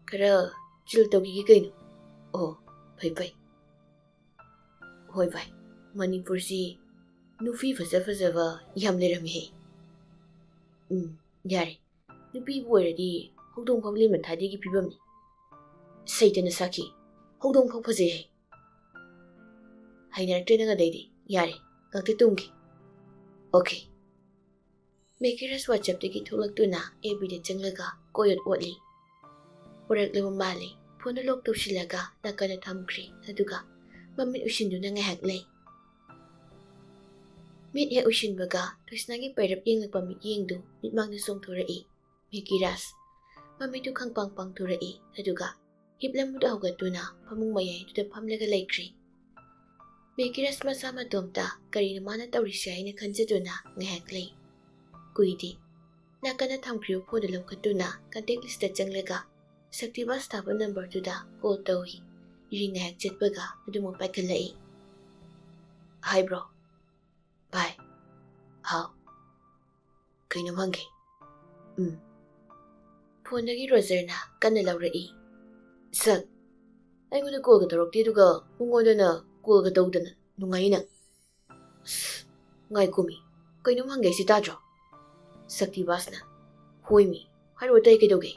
ꯈꯔ ꯆꯤꯜ ꯇꯧꯈꯤꯒꯦ ꯀꯩꯅꯣ꯫" "ꯑꯣ, ꯐꯩ ꯐꯩ꯫ ꯍꯣꯏ ꯚꯥꯏ, ꯃꯅꯤꯄꯨꯔꯁꯤ ꯅꯨꯄꯤ ꯐꯖ ꯐꯖꯕ ꯌꯥꯝ ꯂꯩꯔꯝꯃꯤꯍꯦ꯫" "ꯎꯝ, ꯌꯥꯔꯦ꯫ ꯅꯨꯄꯤꯕꯨ ꯑꯣꯏꯔꯗꯤ ꯍꯧꯗꯣꯡ ꯐꯥꯎ ꯂꯦꯝꯅ ꯊꯥꯗꯦꯒꯤ ꯐꯤꯕꯝꯅꯤ꯫ ꯁꯩꯇꯅ ꯁꯥꯈꯤ, ꯍꯧꯗꯣꯡ ꯐꯥꯎ ꯐꯖꯩꯍꯦ꯫" "ꯍꯩꯅꯔꯛꯇ꯭ꯔꯦ ꯅꯪ ꯑꯗꯩꯗꯤ꯫ ꯌꯥꯔꯦ, ꯉꯥꯛꯇ ꯇꯨꯝꯒꯦ꯫" "ꯑꯣꯀꯦ꯫" ꯃꯦꯀꯤꯔꯁ ꯋꯥꯆꯞꯇꯒꯤ ꯊꯣꯛꯂꯛꯇꯨꯅ ꯑꯦꯐ ꯕꯤꯗ ꯆꯪꯂꯒ ꯀꯣꯌꯣꯠ ꯑꯣꯠꯂꯤ꯫ ꯑꯣꯏꯔꯛꯂꯕ ꯃꯥꯜꯂꯤ꯫ ꯐꯣꯟꯗꯨ ꯂꯣꯛ ꯇꯧꯁꯤꯜꯂꯒ ꯅꯥꯀꯟꯗ ꯊꯝꯈ꯭ꯔꯦ꯫ ꯑꯗꯨꯒ ꯃꯃꯤꯠ ꯎꯏꯁꯤꯟꯗꯨꯅ ꯉꯥꯏꯍꯥꯛ ꯂꯩ꯫ ꯃꯤꯠ ꯍꯦꯛ ꯎꯏꯁꯤꯟꯕꯒ ꯇꯣꯏꯁꯅꯥꯒꯤ ꯄꯩꯔꯞ ꯌꯦꯡꯂꯛꯄ ꯃꯤꯠꯌꯦꯡꯗꯨ ꯃꯤꯠꯃꯥꯡꯗ ꯆꯣꯡꯊꯣꯔꯛꯏ꯫ ꯃꯦꯀꯤꯔꯥꯁ꯫ ꯃꯃꯤꯠꯇꯨ ꯈꯪꯄꯥꯡ ꯄꯥꯡꯊꯣꯔꯛꯏ꯫ ꯑꯗꯨꯒ ꯍꯤꯞꯂꯝꯕꯗꯨ ꯍꯧꯒꯠꯇꯨꯅ ꯐꯃꯨꯡ ꯃꯌꯥꯏꯗꯨꯗ ꯐꯝꯂꯒ ꯂꯩꯈ꯭ꯔꯦ꯫ ꯃꯦꯀꯤꯔꯁ ꯃꯁꯥ ꯃꯇꯣꯝꯇ ꯀꯔꯤꯅꯣ ꯃꯥꯅ ꯇꯧꯔꯤꯁꯦ ꯍꯥꯏꯅ ꯈꯟꯖꯗꯨꯅ ꯉꯥꯏꯍꯥꯛ ꯂꯩ꯫ ꯀꯨꯏꯗꯦ꯫ ꯅꯥꯀꯟꯗ ꯊꯝꯈ꯭ꯔꯤꯕ ꯐꯣꯟꯗꯨ ꯂꯧꯈꯠꯇꯨꯅ ꯀꯟꯇꯦꯛ ꯂꯤꯁꯇ ꯆꯪꯂꯒ ꯁꯛꯇꯤꯕꯥꯁ ꯊꯥꯕ ꯅꯝꯕꯔꯗꯨꯗ ꯀꯣꯜ ꯇꯧꯏ꯫ ꯔꯤꯡ ꯉꯥꯏꯍꯥꯛ ꯆꯠꯄꯒ ꯑꯗꯨꯃꯛ ꯄꯥꯏꯈꯠꯂꯛꯏ꯫ "ꯍꯥꯏ ꯕ꯭ꯔꯣ꯫" "ꯚꯥꯏ꯫" "ꯍꯥꯎ꯫ ꯀꯩꯅꯣꯝ ꯍꯪꯒꯦ꯫" "ꯎꯝ꯫" ꯐꯣꯟꯗꯒꯤ ꯔꯣꯖꯔꯅ ꯀꯟꯅ ꯂꯧꯔꯛꯏ꯫ "ꯁꯛ, ꯑꯩꯉꯣꯟꯗ ꯀꯣꯜꯒ ꯇꯧꯔꯛꯇꯦ, ꯑꯗꯨꯒ ꯃꯉꯣꯟꯗꯅ ꯀꯣꯜꯒ ꯇꯧꯗꯅ ꯅꯨꯡꯉꯥꯏꯅ꯫ ꯑꯁ, ꯉꯥꯏꯈꯣꯃꯤ, ꯀꯩꯅꯣꯝ ꯍꯪꯒꯦ ꯁꯤ ꯇꯥꯗ꯭ꯔꯣ?" ꯁꯛꯇꯤꯕꯥꯁꯅ꯫ "ꯍꯣꯏꯃꯤ, ꯍꯥꯏꯔꯛꯑꯣ, ꯇꯥꯏ, ꯀꯩꯗꯧꯒꯦ?"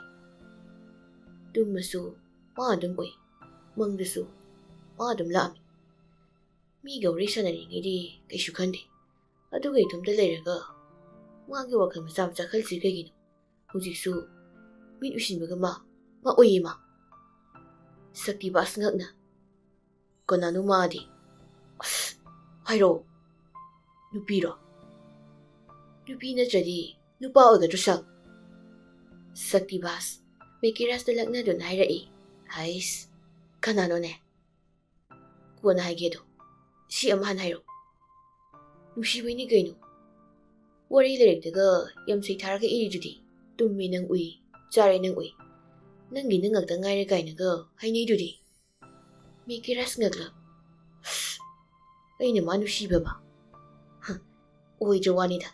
ꯇꯨꯝꯃꯁꯨ ꯃꯥ ꯑꯗꯨꯝ ꯎꯏ, ꯃꯪꯗꯁꯨ ꯃꯥ ꯑꯗꯨꯝ ꯂꯥꯛꯑꯝꯃꯤ꯫ ꯃꯤꯒ ꯋꯥꯔꯤ ꯁꯥꯟꯅꯔꯤꯉꯩꯗꯤ ꯀꯩꯁꯨ ꯈꯟꯗꯦ, ꯑꯗꯨꯒ ꯏꯇꯣꯝꯇ ꯂꯩꯔꯒ ꯃꯥꯒꯤ ꯋꯥꯈꯜ ꯃꯆꯥ ꯃꯆꯥ ꯈꯜꯂꯤꯁꯤ ꯀꯩꯒꯤꯅꯣ? ꯍꯧꯖꯤꯛꯁꯨ ꯃꯤꯠ ꯎꯏꯁꯤꯟꯕꯒ ꯃꯥ, ꯃꯥ ꯎꯏꯌꯦ ꯃꯥ꯫ ꯁꯛꯇꯤꯕꯥꯁ ꯉꯛꯅ, "ꯀꯅꯥꯅꯣ ꯃꯥꯗꯤ? ꯑꯁ, ꯍꯥꯏꯔꯛꯑꯣ꯫ ꯅꯨꯄꯤꯔꯣ? ꯅꯨꯄꯤ ꯅꯠꯇ꯭ꯔꯗꯤ ꯅꯨꯄꯥ ꯑꯣꯏꯒꯗ꯭ꯔꯣ ꯁꯛ?" ꯁꯛꯇꯤꯕꯥꯁ ꯃꯦꯀꯤꯔꯥꯁꯇ ꯂꯛꯅꯗꯨꯅ ꯍꯥꯏꯔꯛꯏ, "ꯍꯩꯁ, ꯀꯅꯥꯅꯣꯅꯦ? ꯀꯣꯟꯅ ꯍꯥꯏꯒꯦꯗꯣ, ꯁꯤ ꯑꯃ ꯍꯥꯟꯅ ꯍꯥꯏꯔꯛꯑꯣ꯫ ꯅꯨꯡꯁꯤꯕꯩꯅꯤ ꯀꯩꯅꯣ꯫ ꯋꯥꯔꯤ ꯂꯥꯏꯔꯤꯛꯇꯒ ꯌꯥꯝ ꯁꯩꯊꯥꯔꯒ ꯏꯔꯤꯗꯨꯗꯤ, 'ꯇꯨꯝꯃꯦ ꯅꯪ ꯎꯏ, ꯆꯥꯔꯦ ꯅꯪ ꯎꯏ, ꯅꯪꯒꯤ ꯅꯪ ꯉꯥꯛꯇ ꯉꯥꯏꯔꯦ' ꯀꯥꯏꯅꯒ ꯍꯥꯏꯅꯩꯗꯨꯗꯤ?" ꯃꯦꯀꯤꯔꯥꯁ ꯉꯛꯂ, "ꯑꯩꯅ ꯃꯥ ꯅꯨꯡꯁꯤꯕꯕ? ꯍ, ꯑꯣꯏꯗ꯭ꯔ ꯋꯥꯅꯤꯗ꯫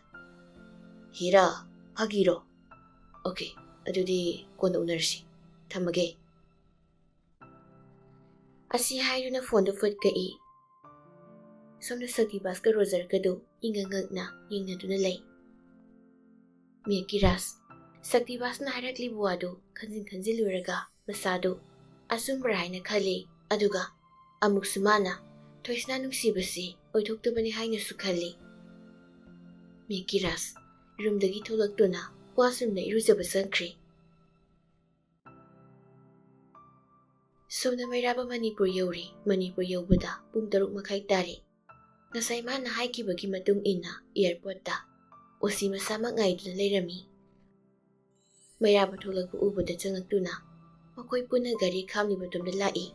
ꯍꯤꯔꯥ, ꯐꯥꯒꯤꯔꯣ? ꯑꯣꯀꯦ, ꯑꯗꯨꯗꯤ ꯀꯣꯟꯅ ꯎꯅꯔꯁꯤ꯫ ꯊꯝꯃꯒꯦ꯫" ꯑꯁꯤ ꯍꯥꯏꯗꯨꯅ ꯐꯣꯟꯗꯨ ꯐꯨꯠ ꯀꯛꯏ꯫ ꯁꯣꯝꯗ ꯁꯛꯇꯤꯕꯥꯁꯀ ꯔꯣꯖꯔꯒꯗꯨ ꯏꯉꯛ ꯉꯛꯅ ꯌꯦꯡꯅꯗꯨꯅ ꯂꯩ꯫ ꯃꯦꯀꯤꯔꯥꯁ, ꯁꯛꯇꯤꯕꯥꯁꯅ ꯍꯥꯏꯔꯛꯂꯤꯕ ꯋꯥꯗꯨ ꯈꯟꯖꯤꯟ ꯈꯟꯖꯤꯜꯂꯨꯔꯒ ꯃꯁꯥꯗꯨ ꯑꯆꯨꯝꯕ꯭ꯔꯥ ꯍꯥꯏꯅ ꯈꯜꯂꯤ꯫ ꯑꯗꯨꯒ ꯑꯃꯨꯛꯁꯨ ꯃꯥꯅ ꯊꯣꯏꯁꯅꯥ ꯅꯨꯡꯁꯤꯕꯁꯤ ꯑꯣꯏꯊꯣꯛꯇꯕꯅꯤ ꯍꯥꯏꯅꯁꯨ ꯈꯜꯂꯤ꯫ ꯃꯦꯀꯤꯔꯥꯁ ꯔꯨꯝꯗꯒꯤ ꯊꯣꯛꯂꯛꯇꯨꯅ ꯋꯥꯁꯔꯨꯝꯗ ꯏꯔꯨꯖꯕ ꯆꯪꯈ꯭ꯔꯦ꯫ ꯁꯣꯝꯗ ꯃꯩꯔꯥꯕ ꯃꯅꯤꯄꯨꯔ ꯌꯧꯔꯦ꯫ ꯃꯅꯤꯄꯨꯔ ꯌꯧꯕꯗ ꯄꯨꯡ ꯇꯔꯨꯛ ꯃꯈꯥꯏ ꯇꯥꯔꯦ꯫ ꯉꯁꯥꯏ ꯃꯥꯅ ꯍꯥꯏꯈꯤꯕꯒꯤ ꯃꯇꯨꯡ ꯏꯟꯅ ꯑꯦꯌꯥꯔꯄꯣꯔꯠꯇ ꯑꯣꯁꯤ ꯃꯁꯥꯃꯛ ꯉꯥꯏꯗꯨꯅ ꯂꯩꯔꯝꯃꯤ꯫ ꯃꯩꯔꯥꯕ ꯊꯣꯛꯂꯛꯄ ꯎꯕꯗ ꯆꯪꯂꯛꯇꯨꯅ ꯃꯈꯣꯏ ꯄꯨꯟꯅ ꯒꯥꯔꯤ ꯈꯥꯝꯂꯤꯕ ꯇꯨꯡꯗ ꯂꯥꯛꯏ꯫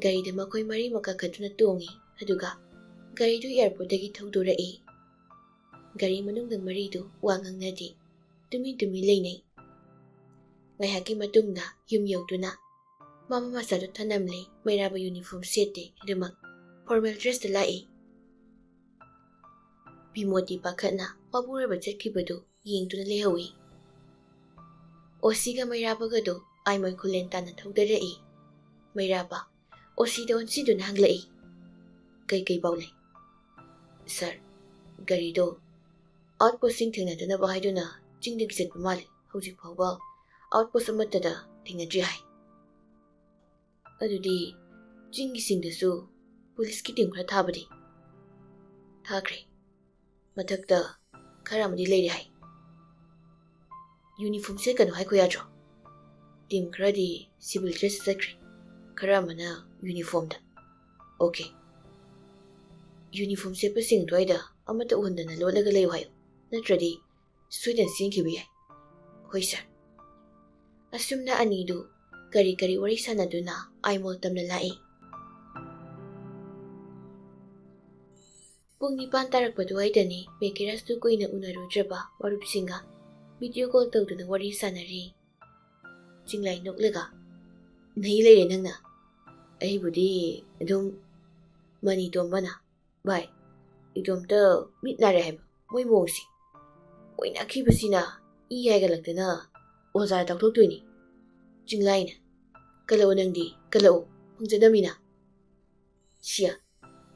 ꯒꯥꯔꯤꯗ ꯃꯈꯣꯏ ꯃꯔꯤꯃꯛ ꯀꯥꯈꯠꯇꯨꯅ ꯇꯣꯡꯉꯤ꯫ ꯑꯗꯨꯒ ꯒꯥꯔꯤꯗꯨ ꯑꯦꯌꯥꯔꯄꯣꯔꯠꯇꯒꯤ ꯊꯧꯗꯣꯔꯛꯏ꯫ ꯒꯥꯔꯤ ꯃꯅꯨꯡꯗ ꯃꯔꯤꯗꯨ ꯋꯥ ꯉꯥꯡꯅꯗꯦ꯫ ꯇꯨꯃꯤꯟ ꯇꯨꯃꯤꯟ ꯂꯩꯅꯩ꯫ ꯉꯥꯏꯍꯥꯛꯀꯤ ꯃꯇꯨꯡꯗ ꯌꯨꯝ ꯌꯧꯗꯨꯅ ꯃꯃꯥ ꯃꯆꯥꯗꯨ ꯊꯅꯝꯂꯦ꯫ ꯃꯩꯔꯥꯕ ꯌꯨꯅꯤꯐꯣꯔꯝ ꯁꯦꯠꯇꯦ꯫ ꯑꯗꯨꯃꯛ ꯐꯣꯔꯃꯦꯜ ꯗ꯭ꯔꯦꯁꯇ ꯂꯥꯛꯏ꯫ ꯕꯤꯃꯣꯇꯤ ꯄꯥꯈꯠꯅ ꯃꯄꯨꯔꯣꯏꯕ ꯆꯠꯈꯤꯕꯗꯨ ꯌꯦꯡꯗꯨꯅ ꯂꯩꯍꯧꯏ꯫ ꯑꯣꯁꯤꯒ ꯃꯩꯔꯥꯕꯒꯗꯨ ꯑꯥꯏꯃꯣꯏ ꯈꯨꯂꯦꯟ ꯇꯥꯟꯅ ꯊꯧꯗꯔꯛꯏ꯫ ꯃꯩꯔꯥꯕ ꯑꯣꯁꯤꯗ ꯑꯣꯟꯁꯤꯟꯗꯨꯅ ꯍꯪꯂꯛꯏ, "ꯀꯩ ꯀꯩ ꯄꯥꯎ ꯂꯩ?" "ꯁꯥꯔ, ꯒꯥꯔꯤꯗꯣ ꯑꯥꯎꯠ ꯄꯣꯁꯁꯤꯡ ꯊꯦꯡꯅꯗꯅꯕ ꯍꯥꯏꯗꯨꯅ ꯆꯤꯡꯗꯒꯤ ꯆꯠꯄ ꯃꯥꯜꯂꯤ꯫ ꯍꯧꯖꯤꯛ ꯐꯥꯎꯕ ꯑꯥꯎꯠ ꯄꯣꯁ ꯑꯃꯠꯇꯗ ꯊꯦꯡꯅꯗ꯭ꯔꯤ ꯍꯥꯏ꯫" ꯑꯗꯨꯗꯤ ꯆꯤꯡꯒꯤꯁꯤꯡꯗꯁꯨ ꯄꯨꯂꯤꯁꯀꯤ ꯇꯤꯝ ꯈꯔ ꯊꯥꯕꯗꯤ? ꯊꯥꯈ꯭ꯔꯦ꯫ ꯃꯊꯛꯇ ꯈꯔ ꯑꯃꯗꯤ ꯂꯩꯔꯤ ꯍꯥꯏ꯫ ꯌꯨꯅꯤꯐꯣꯔꯝ ꯁꯦꯠꯀꯅꯨ ꯍꯥꯏꯈꯣ ꯌꯥꯗ꯭ꯔꯣ? ꯇꯤꯝ ꯈꯔꯗꯤ ꯁꯤꯚꯤꯜ ꯗ꯭ꯔꯦꯁꯇ ꯆꯠꯈ꯭ꯔꯦ, ꯈꯔ ꯑꯃꯅ ꯌꯨꯅꯤꯐꯣꯔꯝꯗ꯫ ꯑꯣꯀꯦ꯫ ꯌꯨꯅꯤꯐꯣꯔꯝ ꯁꯦꯠꯄꯁꯤꯡ ꯑꯗꯨꯋꯥꯏꯗ ꯑꯃꯠꯇ ꯎꯍꯟꯗꯅ ꯂꯣꯠꯂꯒ ꯂꯩꯌꯨ ꯍꯥꯏꯌꯨ, ꯅꯠꯇ꯭ꯔꯗꯤ ꯁꯣꯏꯗꯅ ꯆꯦꯟꯈꯤꯕ ꯌꯥꯏ꯫ ꯍꯣꯏ ꯁꯥꯔ꯫ ꯑꯁꯨꯝꯅ ꯑꯅꯤꯗꯨ ꯀꯔꯤ ꯀꯔꯤ ꯋꯥꯔꯤ ꯁꯥꯟꯅꯗꯨꯅ ꯑꯥꯏꯃꯣꯜ ꯇꯝꯅ ꯂꯥꯛꯏ꯫ ꯄꯨꯡ ꯅꯤꯄꯥꯟ ꯇꯥꯔꯛꯄ ꯑꯗꯨꯋꯥꯏꯗꯅꯤ ꯃꯦꯀꯤꯔꯥꯁꯇꯨ ꯀꯨꯏꯅ ꯎꯅꯔꯨꯗ꯭ꯔꯕ ꯃꯔꯨꯞꯁꯤꯡꯒ ꯚꯤꯗꯤꯑꯣ ꯀꯣꯜ ꯇꯧꯗꯨꯅ ꯋꯥꯔꯤ ꯁꯥꯟꯅꯔꯤ꯫ ꯆꯤꯡꯂꯥꯏ ꯅꯣꯛꯂꯒ, "ꯅꯩ ꯂꯩꯔꯦ ꯅꯪꯅ꯫ ꯑꯩꯕꯨꯗꯤ ꯑꯗꯨꯝ ꯃꯅꯤ ꯇꯣꯝꯕꯅ, ꯚꯥꯏ, ꯏꯇꯣꯝꯇ ꯃꯤꯠ ꯅꯥꯔꯦ ꯍꯥꯏꯕ ꯃꯣꯏ ꯃꯑꯣꯡꯁꯦ꯫ ꯑꯣꯏꯅꯈꯤꯕꯁꯤꯅ ꯏ ꯍꯥꯏꯒꯠꯂꯛꯇꯅ ꯑꯣꯖꯥꯗ ꯇꯥꯛꯊꯣꯛꯇꯣꯏꯅꯤ꯫ ꯆꯤꯡꯂꯥꯏꯅ, ꯀꯜꯂꯛꯑꯣ ꯅꯪꯗꯤ, ꯀꯜꯂꯛꯑꯣ, ꯐꯪꯖꯗꯕꯅꯤꯅ꯫ ꯁꯤꯌꯥ,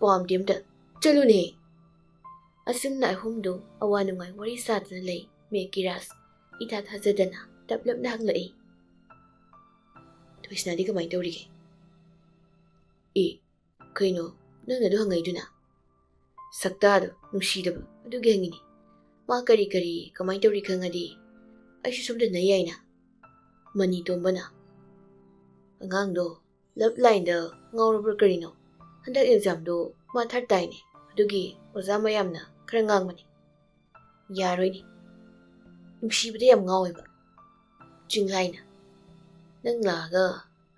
ꯄꯥꯝꯗꯦ ꯑꯝꯇ, ꯆꯠꯂꯨꯅꯦ!" ꯑꯁꯨꯝꯅ ꯑꯍꯨꯝꯗꯨ ꯑꯋꯥ ꯅꯨꯡꯉꯥꯏ ꯋꯥꯔꯤ ꯁꯥꯗꯨꯅ ꯂꯩ꯫ ꯃꯦꯀꯤꯔꯥꯁ ꯏꯊꯥ ꯊꯥꯖꯗꯅ ꯇꯞꯂꯞꯅ ꯍꯪꯂꯛꯏ, "ꯊꯣꯏꯁꯅꯥꯗꯤ ꯀꯃꯥꯏꯅ ꯇꯧꯔꯤꯒꯦ?" "ꯑꯦ, ꯀꯩꯅꯣ ꯅꯪꯅ ꯑꯗꯨ ꯍꯪꯉꯛꯏꯗꯨꯅ?" "ꯁꯛꯇꯥꯗꯣ ꯅꯨꯡꯁꯤꯗꯕ ꯑꯗꯨꯒꯤ ꯍꯪꯉꯤꯅꯤ꯫ ꯃꯥ ꯀꯔꯤ ꯀꯔꯤ ꯀꯃꯥꯏꯅ ꯇꯧꯔꯤ ꯈꯪꯉꯗꯤ ꯑꯩꯁꯨ ꯁꯣꯝꯗ ꯅꯩ ꯌꯥꯏꯅ꯫" ꯃꯅꯤ ꯇꯣꯝꯕꯅ, "ꯑꯉꯥꯡꯗꯣ ꯂꯞ ꯂꯥꯏꯟꯗ ꯉꯥꯎꯔꯕ꯭ꯔꯥ ꯀꯔꯤꯅꯣ? ꯍꯟꯗꯛ ꯑꯦꯛꯖꯥꯝꯗꯣ ꯃꯥ ꯊꯥꯔꯠ ꯇꯥꯏꯅꯦ, ꯑꯗꯨꯒꯤ ꯑꯣꯖꯥ ꯃꯌꯥꯝꯅ ꯈꯔ ꯉꯥꯡꯕꯅꯤ꯫" "ꯌꯥꯔꯣꯏꯅꯦ, ꯅꯨꯡꯁꯤꯕꯗ ꯌꯥꯝ ꯉꯥꯎꯋꯦꯕ꯫" ꯆꯤꯡꯂꯥꯏꯅ, "ꯅꯪ ꯂꯥꯛꯑꯒ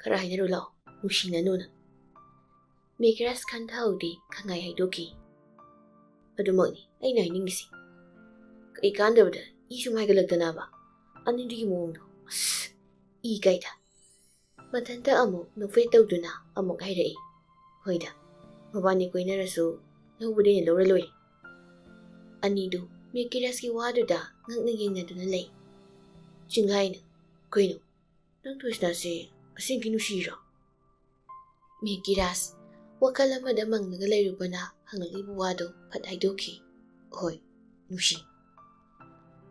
ꯈꯔ ꯍꯥꯏꯅꯔꯨ ꯂꯥꯛꯑꯣ, ꯅꯨꯡꯁꯤꯅꯅꯨꯅ꯫" ꯃꯦꯀꯤꯔꯥꯁ ꯈꯟꯊꯍꯧꯗꯦ, ꯈꯪꯍꯥꯏ ꯍꯥꯏꯗꯣꯛꯈꯤ, "ꯑꯗꯨꯃꯛꯅꯤ ꯑꯩꯅ ꯍꯥꯏꯅꯤꯡꯉꯤꯁꯤ꯫ ꯀꯩ ꯀꯥꯟꯗꯕꯗ ꯏ ꯁꯨꯝ ꯍꯥꯏꯒꯠꯂꯛꯇꯅꯕ? ꯑꯅꯤꯗꯨꯒꯤ ꯃꯑꯣꯡꯗꯣ, ꯑꯁ, ꯏ ꯀꯥꯏꯗ?" ꯃꯊꯟꯇ ꯑꯃꯨꯛ ꯅꯣꯛꯐꯦꯠ ꯇꯧꯗꯨꯅ ꯑꯃꯨꯛ ꯍꯥꯏꯔꯛꯏ, "ꯍꯣꯏꯗ, ꯃꯕꯥꯅꯤ ꯀꯣꯏꯅꯔꯁꯨ ꯂꯧꯕꯗꯤ ꯑꯩꯅ ꯂꯧꯔ ꯂꯣꯏꯔꯦ꯫" ꯑꯅꯤꯗꯨ ꯃꯦꯀꯤꯔꯥꯁꯀꯤ ꯋꯥꯗꯨꯗ ꯉꯛꯅ ꯌꯦꯡꯅꯗꯨꯅ ꯂꯩ꯫ ꯆꯤꯡꯂꯥꯏꯅ, "ꯀꯩꯅꯣ, ꯅꯪ ꯊꯣꯏꯁꯅꯥꯁꯦ ꯑꯁꯦꯡꯀꯤ ꯅꯨꯡꯁꯤꯔꯣ?" ꯃꯦꯀꯤꯔꯥꯁ ꯋꯥꯈꯜ ꯑꯃꯗ ꯃꯪꯂꯒ ꯂꯩꯔꯨꯕꯅ ꯍꯪꯂꯛꯂꯤꯕ ꯋꯥꯗꯨ ꯐꯠ ꯍꯥꯏꯗꯣꯛꯈꯤ, "ꯍꯣꯏ, ꯅꯨꯡꯁꯤ꯫"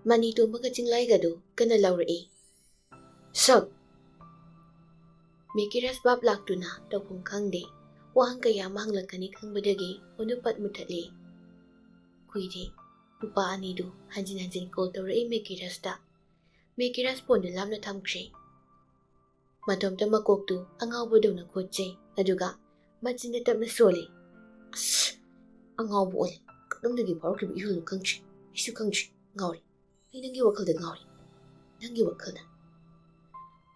ꯃꯅꯤ ꯇꯣꯝꯕꯒ ꯆꯤꯡꯂꯥꯏꯒꯗꯨ ꯀꯟꯅ ꯂꯥꯎꯔꯛꯏ, "ꯁꯛ!" ꯃꯦꯀꯤꯔꯥꯁ ꯚꯥꯞ ꯂꯥꯛꯇꯨꯅ ꯇꯧꯐꯝ ꯈꯪꯗꯦ꯫ ꯋꯥꯍꯪ ꯀꯌꯥ ꯑꯃ ꯍꯪꯂꯛꯀꯅꯤ ꯈꯪꯕꯗꯒꯤ ꯐꯣꯟꯗꯨ ꯄꯠ ꯃꯨꯊꯠꯂꯦ꯫ ꯀꯨꯏꯔꯦ꯫ ꯅꯨꯄꯥ ꯑꯅꯤꯗꯨ ꯍꯟꯖꯤꯟ ꯍꯟꯖꯤꯟ ꯀꯣꯜ ꯇꯧꯔꯛꯏ ꯃꯦꯀꯤꯔꯥꯁꯇ꯫ ꯃꯦꯀꯤꯔꯥꯁ ꯐꯣꯟꯗꯨ ꯂꯥꯞꯅ ꯊꯝꯈ꯭ꯔꯦ꯫ ꯃꯇꯣꯝꯇ ꯃꯀꯣꯛꯇꯨ ꯑꯉꯥꯎꯕꯗꯧꯅ ꯈꯣꯠꯆꯩ, ꯑꯗꯨꯒ ꯃꯆꯤꯟꯗ ꯇꯞꯅ ꯁꯣꯜꯂꯤ꯫ ꯑꯁ! ꯑꯉꯥꯎꯕ ꯑꯣꯜꯂꯦ꯫ ꯀꯗꯣꯝꯗꯒꯤ ꯐꯥꯎꯔꯛꯈꯤꯕ ꯏꯍꯨꯜꯅꯣ ꯈꯪꯗ꯭ꯔꯦ꯫ ꯑꯩꯁꯨ ꯈꯪꯗ꯭ꯔꯦ꯫ ꯉꯥꯎꯔꯦ꯫ ꯑꯩ ꯅꯪꯒꯤ ꯋꯥꯈꯜꯗ ꯉꯥꯎꯔꯦ꯫ ꯅꯪꯒꯤ ꯋꯥꯈꯜꯗ꯫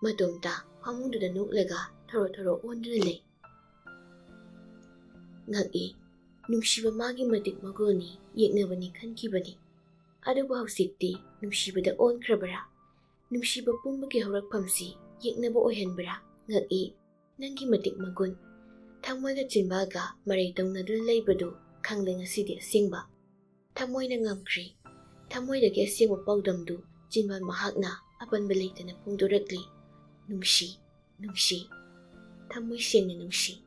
ꯃꯇꯣꯝꯇ ꯐꯃꯨꯡꯗꯨꯗ ꯅꯣꯛꯂꯒ ꯊꯣꯔꯣ ꯊꯣꯔꯣ ꯑꯣꯟꯗꯨꯅ ꯂꯩ꯫ ꯉꯛꯏ꯫ ꯅꯨꯡꯁꯤꯕ ꯃꯥꯒꯤ ꯃꯇꯤꯛ ꯃꯒꯨꯜꯅꯤ, ꯌꯦꯛꯅꯕꯅꯤ ꯈꯟꯈꯤꯕꯅꯤ꯫ ꯑꯗꯨꯕꯨ ꯍꯧꯖꯤꯛꯇꯤ ꯅꯨꯡꯁꯤꯕꯗ ꯑꯣꯟꯈ꯭ꯔꯕꯔꯥ? ꯅꯨꯡꯁꯤꯕ ꯄꯨꯝꯕꯒꯤ ꯍꯧꯔꯛꯐꯝꯁꯤ ꯌꯦꯛꯅꯕ ꯑꯣꯏꯍꯟꯕꯔꯥ? ꯉꯛꯏ꯫ ꯅꯪꯒꯤ ꯃꯇꯤꯛ ꯃꯒꯨꯟ꯫ ꯊꯃꯣꯏꯒ ꯆꯤꯟꯕꯥꯜꯒ ꯃꯔꯩ ꯇꯧꯅꯗꯨꯅ ꯂꯩꯕꯗꯨ ꯈꯪꯂꯦ ꯉꯁꯤꯗꯤ ꯑꯁꯦꯡꯕ꯫ ꯊꯃꯣꯏꯅ ꯉꯝꯈ꯭ꯔꯦ꯫ ꯊꯃꯣꯏꯗꯒꯤ ꯑꯁꯦꯡꯕ ꯄꯥꯎꯗꯝꯗꯨ ꯆꯤꯟꯕꯥꯜ ꯃꯍꯥꯛꯅ ꯑꯄꯟꯕ ꯂꯩꯇꯅ ꯐꯣꯡꯗꯣꯔꯛꯂꯤ꯫ ꯅꯨꯡꯁꯤ, ꯅꯨꯡꯁꯤ꯫ ꯊꯃꯣꯏ ꯁꯦꯡꯅ ꯅꯨꯡꯁꯤ꯫